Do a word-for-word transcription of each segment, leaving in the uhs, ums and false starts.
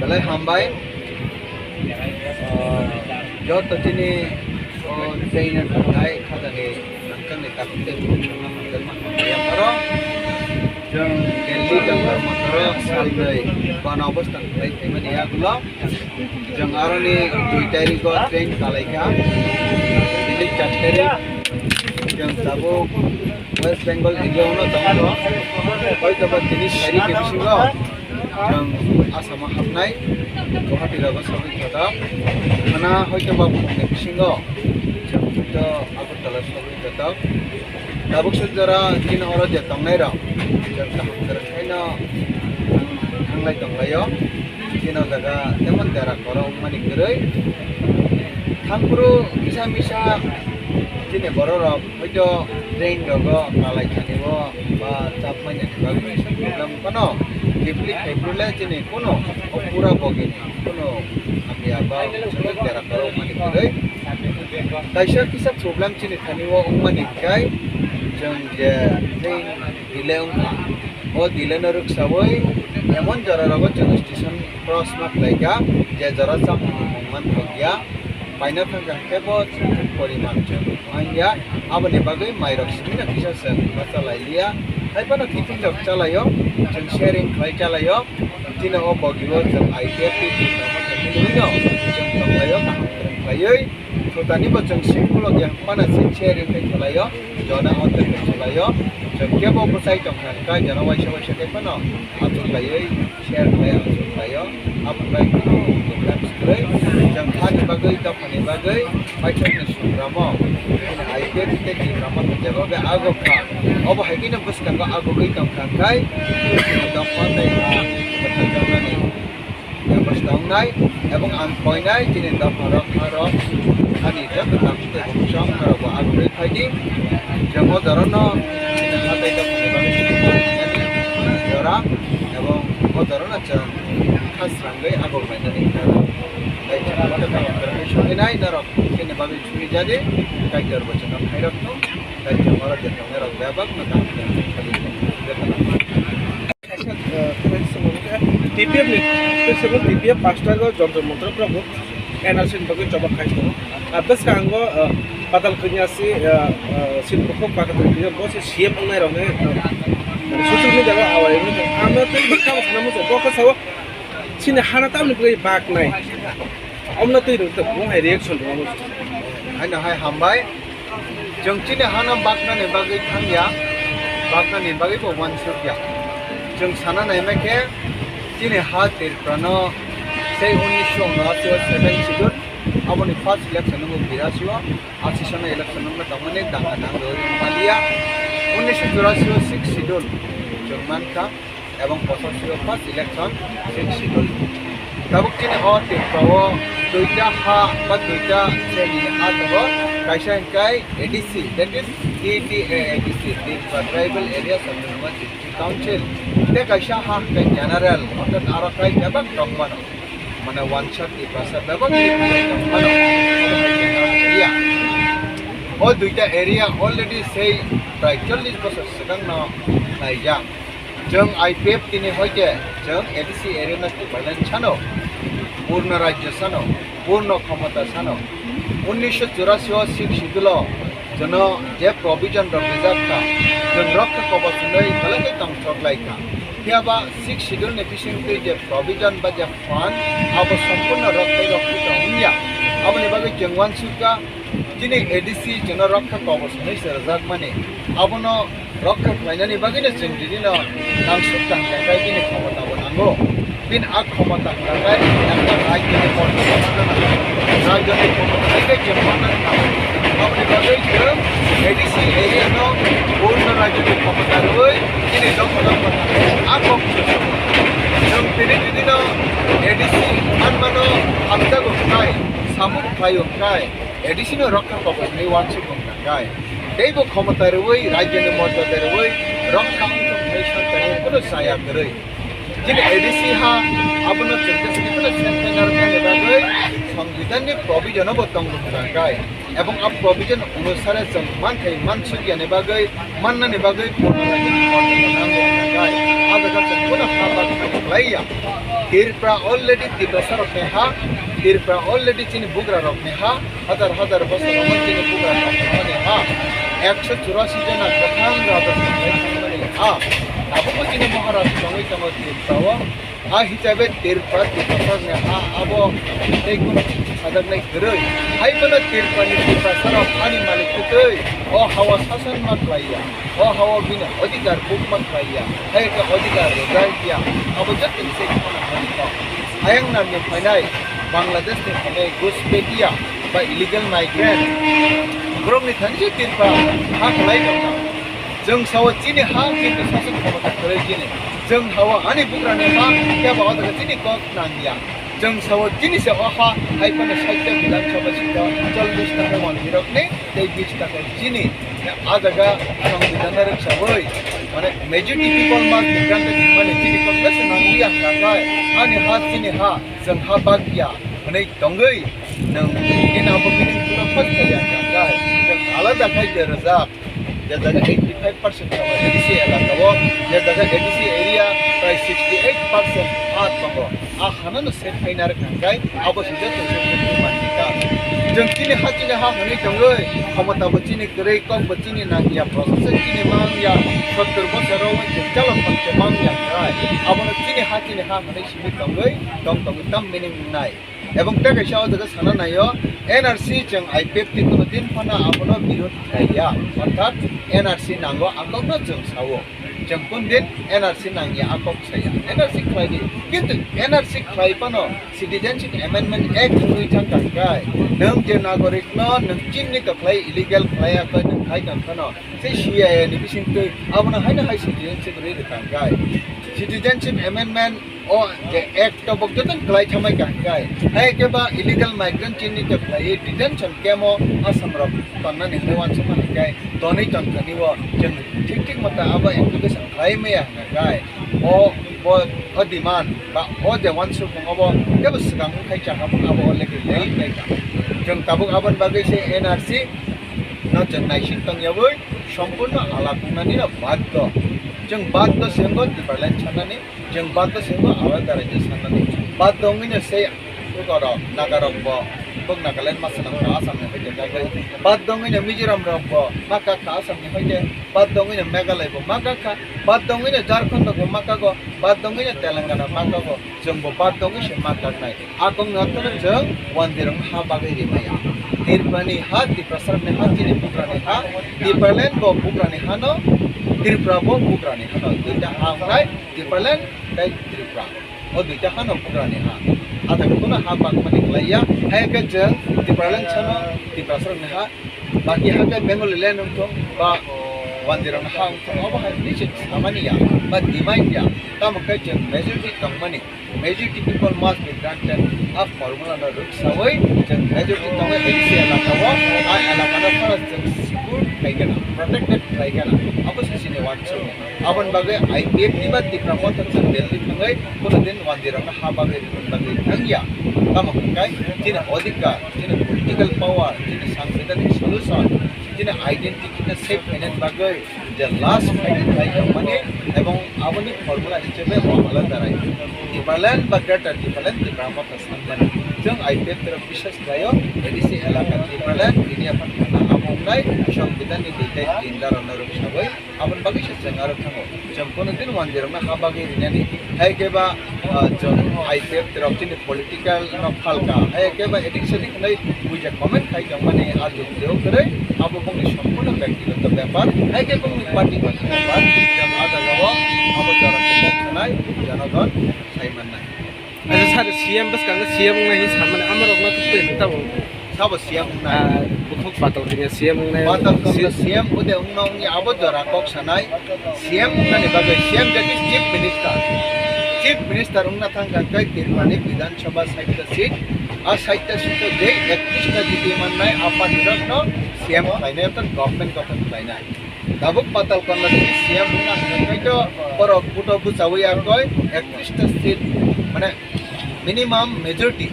Belai hambai. Ah, joto chini o train no thangkha, khajani nangkukni takhuk tei bukhuk songno hamjakma hambai oro. Chwng Delhi Jantar Mantar o salnwi bana obostan khlai phaimani yagulo. Chwng aroni dui tarikgo train kalaikha, tini char tarik. Chwng tabuk West Bengal area-o no tongo. Hoito ba tini sairikni bisingo chwng Assam-o hapnai, Guwahati rogo sogwi thotok. Khana hoito ba phungni bisingo chwng hoito Agartala sogwi thotok. Tabuk suk jora chini oro je tongnai rok, chwng kaham kwrwngkhaino thanglai tonglaio. Chini o jaga temon dera koro wngmani kwrwi. Thangphuru kisa misa chini borok rok hoito train rogo kalai thani o ba chapmani bagwi kisa problem phano kiphilwi phaiphuru le chini kuno o pura bogini kuno hamya ba chwng dera koro wngmani kwrwi. Kaisa kisa problem chini thani o wngmani kai chwng je train delay wngkha. O delay no rwksawi emon jora rogo chwng station cross ma khlaikha, je jora chapmani mung manthokya. Paina thangkha khe bo poriman chwng manya, aboni bagwi mairok simi no kisa chwng ma chalai liya. Haiphano tiffin rok chalaio, chwng sharing khlai chalaio. Chini o bogi o chwng I P F T team rok no chwng tonglaio, kaham kwrwng khlaiwi. Thutani bo chwng simple o khe mana se sharing khe khlaio, jona o tei khe khlaio. Chwng kebo bwsai tongkha, kai jona waisa waisa khe phano achuk laiwi share khlai achuk khlaio. Aboni bai kheno problem kwrwi. Chwng hani bagwi, dophani bagwi, paithakni sugramo, I P F T team ramo jeba be ago kha. Obo hai kheno bwskango agugwi tongkha khai, chini dopha tei ha bwthar tongnani bebostha wngnai, ebong ang koinai chini dopharok, harok, ani joto tamni tei bumsong norokbo agurwi phaidi. Chwng o jorano chini hatai dophani bagwi chini jora, ebong o jorano chwng kha srangwi agurlainani jora. Tei chwng o jorano chwng soinai norok chini bagwi suri jadi, Kaitor bo chwngno khairok thung, tei chwng oro je tongnai rok bebak no kaham khe sadi thung. Kaisa, eh, T P F ni, T P F ni pastor o Jantar Mantar o N R C ni bagwi choba khai tongo. Ah, bwskango, eh, Patal Kanyasi, eh, eh, Sini Bukhuk Patal Kanyasi bo se C M wngnai rok ni, eh, social media o awai wngwi tongo. Ang no tei bwkha bo sana muchung, bo khe sao chini hana tamni bagwi bak nai. Omno twi rwng tong, bo hai reaction rwma muchung. Haino hai hambai. Chwng chini hano baknani bagwi thangya, baknani bagwi bo uansukya. Chwng sana naima khe, chini ha Tripura no sei unnisho unashi o seven schedule, aboni first election wngkha birasi o, ashi sano election wngkha tongmani danga dang rwi wngmaliya. Unnisho churashi o six schedule chwng mankha. Ebong pochashi o first election six schedule. Tabuk chini o Tripura o duita ha ba duita seni ha tongo, kaisa hwnkhe A D C, that is T T A A D C, Tripura Tribal Areas Autonomous District Council, tei kaisa ha hwnkhe general, orthat aro khlai bebak tongmano, mane wansa Tiprasa bebak tongmano, area. O duita area already sei prai chollish bosor swkangno khlaijak. Chwng I P F T ni hoite chwng A D C area no development sano, purno rajya sano, purno khomota sano. Unnisho churashi o six schedule o chwngno je provision rok rijak kha, chwng rokha kobos hwnwi belai khe tong chok lai kha. Phiya ba six schedule ni bising twi je provision ba je fund abo sompurno rok khai rok khe tong wngya. Aboni bagwi chwng uansukha, chini A D C chwngno rokha kobos hwnwi se rwjakmani. Abono rokha khlainani bagwino chwng dinino nangsuk tangkha khai bini khomota bo nango. Bini a khomota hwnkha khai ekta rajyoni khomota manna nango. Rajyoni khomota hai khe chwng manna nango. Aboni bagwi chwng A D C area no purno rajyoni khomota rwui chini dopha dopha a kok chwng tini dinino A D C manmano hamjago khai, samung khlaio khai. A D C no rokha kobos hwnwi uansuk wng kha khai, teibo khomota rwui, rajyoni morjada rwui, rokha wngthok hwnwi sorkar ni kunu chaya kwrwi. Chini A D C ha abono chwng khe sini kunu self finance ni bagwi Songbidan ni provision bo tong wng kha khai, ebong a provision onusare chwng manthai mansuk yani bagwi, mannani bagwi purno rajyoni morjada nango wng kha khai. A jaga chwng Bono ha bagwi khlaiya. Tripura already Tiprasa rokni ha, Tripura already chini bugra rokni ha, hazar hazar bosor omo chini bugra rokni ha. Ekso churasi jona kwthang raja thangmani ha. Tabukbo chini Maharaj tongwi tongo Tripura o. A hisabe Tripura, Tiprasa ni ha abo tei kunu sajaknai kwrwi. Hai bono Tripura ni Tiprasa rok ani malik kwtwi o hawa sason ma khlaiya. O hao bini odhikar bukma khlaiya, hai khe odhikar rwjak ya, abo joto ni se kheno hai kok. Ayang nang ni phainai, Bangladesh ni phainai Ghuspetia ba illegal migrant, borok ni thani se Tripura ha khlai tong kha. Chwng sao chini ha, kintu sason khomota kwrwi chini. Chwng hao ani bugra ni ha, kebo o jaga chini kok nang ya. Chwng sao chini se o ha, hai phano sait ta Bidhan Sabha seat o chollish ta khe montri rok ni, tei bish ta khe chini. A jaga Songbidan no rwksawi, mane majority people must be granted, mane chini Congress nang liya hwnkha khe, ani ha chini ha, chwng ha bak ya hwnwi tongwi, nwng bini abo bini phano first khe ya hwnkha khe, chwng alada khai berajak. Je jaga eighty five percent tongo A D C elaka o, je jaga A D C area prai sixty eight percent ha tongo. A hano no se phaina rwkha hwnkhe abo se joto se se mantika. Chwng chini ha chini ha hwnwi tongwi, khomota bo chini kwrwi, kok bo chini nangya, process chini mangya, sottor bosor o chwng chalo thangse mangya hwnkhe, abono chini ha chini ha hwnwi simi tongwi tong tongwi tam meaning wngnai. Ebong tei kaisa o jaga sana naio, N R C chwng I P F T ni kuno din phano abono birod khlaiya, orthat N R C nango, a kokno chwng sao. Chwng kun din N R C nangya a kok saya. N R C khlai di. Kintu N R C khlai phano Citizenship Amendment Act wngwi thang kha khe, nwng je nagorik no nwng chini to khlai, illegal khlai ya khe nwng khai tong phano, se C A A ni bising twi abono haino hai citizenship rwi rwkha khe. Citizenship Amendment o je Act to bo joto kwlai thamai kha hwnkhe, hai khe ba illegal migrant chini to khlaiwi detention camp o Assam rok tonnani hwnwi uansukma hwnkhe tonwi tongthani o chwng thik thik mata abo application khlai maya hwnkhe o bo o demand ba o je uansukmung obo tebo swkang wngkhai chakha phano abo already late khlai kha. Chwng tabuk aboni bagwi se N R C no chwng naising tongyawi sompurno alak wngnani no baddo. Chwng baddo se wngo Tipraland sanani. Chwng baddo se wngo alada raijyo sanani. Baddo wngwino se borok Nagarok bo, bok Nagaland ma swnam kha Assam ni hoite bagwi. Baddo wngwino Mizoram rok bo ma kak kha Assam ni hoite. Baddo wngwino Meghalaya bo ma kak kha. Baddo wngwino Jharkhand rok bo ma kago. Baddo wngwino Telangana ma kago. Chwng bo baddo wngwi se ma kaknai. A kok no toro chwng wandirok ha bagwi rimaya. Tripura ni ha, Tiprasa ni ha, chini bugra ni ha. Tipraland bo bugra ni ha no, Tripura bo bugra ni ha no. Duita ha wngnai. Tipraland tei Tripura. O duita hano bugrani ha. Athai kono ha bakmani khlaiya. Hai khe chwng Tipraland sano Tiprasarokni ha. Baki ha khe Bengali land wngthung ba wandirokni ha wngthung. Obo hai hwnwi chwng samani ya ba demand ya. Tamo khe chwng majority tongmani. Majority people must be granted a formula no rwksawi chwng majority tongwi A D C elaka o, a elaka no phano chwng secure khlai gana, protected khlai gana. Abo se chini uansukmung. Aboni bagwi I P F T ni ba Tipra Motha chwng Delhi thangwi kuno din wandirokno ha bagwi rwna bagwi thangya. Tamo hwnkhe chini odhikar, chini political power, chini sangbidhanik solution, chini identity no save khainani bagwi je last fight khlai tongmani ebong aboni formula hisabe bo alada rai. Tipraland ba Greater Tipraland Tipra Motha sanmani. Chwng I P F T rok biswas khlaio, A D C elaka Tipraland, bini aphano abo wngnai, songbidhanni duitai tinda rokno rwksawi. Aboni bagwi se chwng aro thango. Chwng kono din wandirokno ha bagwi rinani. Hai khe ba, ah, chwng I P F T rok chini political no phalka. Hai khe ba addiction ni hwnwi buija comment khai tongmani a jukti o kwrwi. Abo bongni sompurno byaktigoto bepar. Hai khe bongni party ni bepar. Chwng a jagao abo jora khe kok sanai, jonogon sai mannai. Acha sir, C M bwskango C M wngnai hinwi sanmani amorokno tei tamo. Sabo C M wngnai. Ah, bukhuk Patal Kanya C M wngnai. Patal Kanya C M bude wngno wngya abo jora kok sanai. C M wngnani bagwi C M that is Chief Minister. Chief Minister wngna thang kha khe Tripurani Bidhan Sabha sait ta seat. A sait ta seat o je ektis ta jiti mannai a party rokno C M khlainai orthat government gothon khlainai. Tabuk Patal Kanya ni C M wngna hwnwi khaito borok buto bwchawi yakoi ektis ta seat, mane minimum majority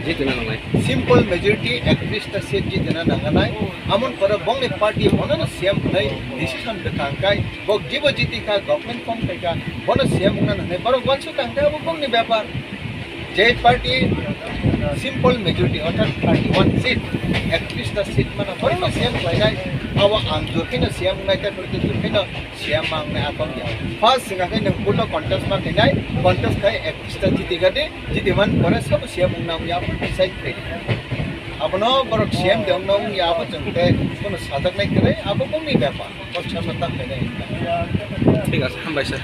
Jitwna nangnai. Simple majority ektrista seat jitwna nangnai. Amon pore bongni party bono no C M hwnwi decision bwkha hwnkhe bo jibo jiti kha, government form khai kha, bono C M wngna nangnai. Borok wansuk kha hwnkhe abo bongni bepar. Je party simple majority, orthat thirty one seat, ektrista seat mano, bono C M khlainai. Abo ang jurkheno C M wngnai, tei borok jurkheno C M mangnai akon ya. First singakhe nwng kulo contest ma khainai, contest khai ektrista jiti gadi, jiti man pore sabo C M wngna wngya abo decide khai. Abono borok C M de wngna wngya abo chwng tei bono sajaknai kwrwi, abo bongni bepar. Bor chama ta khainai. Thik ase, hambai sir.